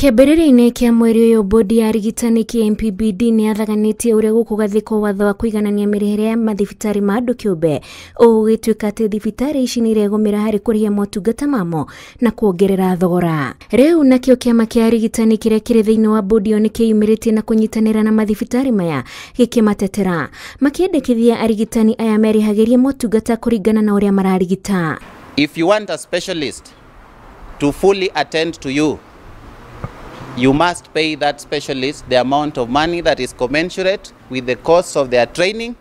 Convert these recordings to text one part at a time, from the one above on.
Kĩambĩrĩria-inĩ kĩa mweri ũyũ bodi ya arigitani KMPBD nĩ yathaganĩtie ũrĩa gũkũgathĩkwo watho wa kũiganania mĩrĩhĩre ya mathibitarĩ ma andũ kĩũmbe, ũũ gũgĩtuĩka atĩ thibitarĩ ici nĩ iregũmĩra harĩ kũrĩhia motungata mamo na kuongerera thogora. Rĩu nakĩo kĩama kĩa arigitani kĩrĩa kĩrĩ thĩinĩ wa bodi ĩyo nĩ kĩyumĩrĩtie na kũnyitanĩra na mathibitarĩ maya gĩkĩmatetera, makĩendekithia arigitani aya merĩhagĩrie motungata kũringana na ũrĩa mararigita. If you want a specialist to fully attend to you, you must pay that specialist the amount of money that is commensurate with the cost of their training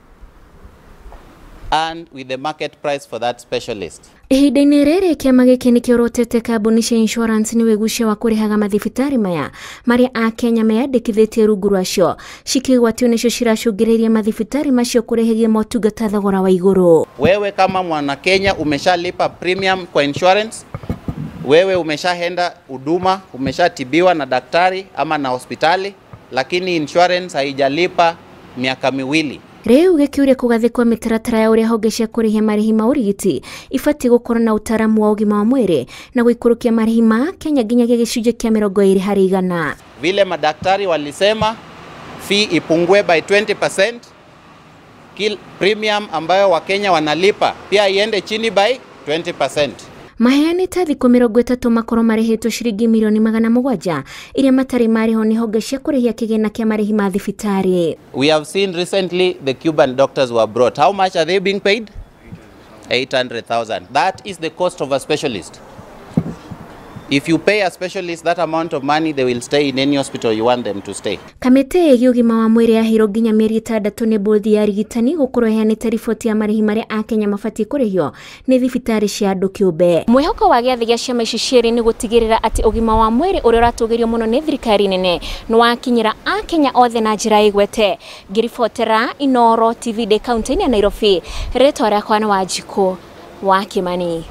and with the market price for that specialist. Ihinda-inĩ rĩrĩ kĩama gĩkĩ nĩkĩorotete kambuni cia insurance nĩ wĩgucia wa kũrĩhaga mathibitarĩ maya marĩa akenya meyandĩkithĩtie rungu rwacio, cikĩgwatio nĩcio ciracũngĩrĩria mathibitarĩ macio kũrĩhĩria motungata thogora wa igũrũ. Wewe kama mwana Kenya umeshalipa premium kwa insurance, wewe umeshaenda huduma, umeshatibiwa na daktari ama na hospitali, lakini insurance haijalipa miaka miwili. Rĩu gĩkĩũria kũgathĩkwo mĩtaratara ya ũrĩa honge cia kũrĩhia marĩhi ma ũrigiti ibatiĩ gũkorwo na ũtaaramu wa ũgima wa mwĩrĩ na gũikũrũkia marĩhi ma Kenya nginyagia gĩcunjĩ kĩa 20%. Vile madaktari walisema fee ipungue by 20%, premium ambayo Wakenya wanalipa pia iende chini by 20%. Maheanĩte thikũ 30 makorwo marĩhĩtwo ciringi mirioni 700 iria matarĩ marĩho nĩ honge cia kũrĩhia kĩgĩna kĩa marĩhi ma thibitarĩ. We have seen recently the Cuban doctors were brought. How much are they being paid? 800,000. That is the cost of a specialist. If you pay a specialist that amount of money, they will stay in any hospital you want them to stay. Kamĩtĩ ĩgiĩ ũgima wa mwĩrĩ yaheirwo nginya mĩeri 6 nĩ bodi ya arigitani gũkorwo ĩheanĩte riboti ya marĩhi marĩa akenya mabatiĩ kũrĩhio nĩ thibitarĩ cia andũ kĩũmbe. Mwĩhoko wa gĩathĩ gĩa ciama ici cierĩ nĩ gũtigĩrĩra atĩ ũgima wa mwĩrĩ ũrĩa ũratũgĩrio mũno nĩ thirikari nene nĩ wakinyĩra akenya othe na njĩra ĩgwete. Ngĩribotera Inooro TV ndĩ kaunti-inĩ ya Nairobi, rĩtwa rĩakwa nĩ Wanjikũ wa Kĩmani.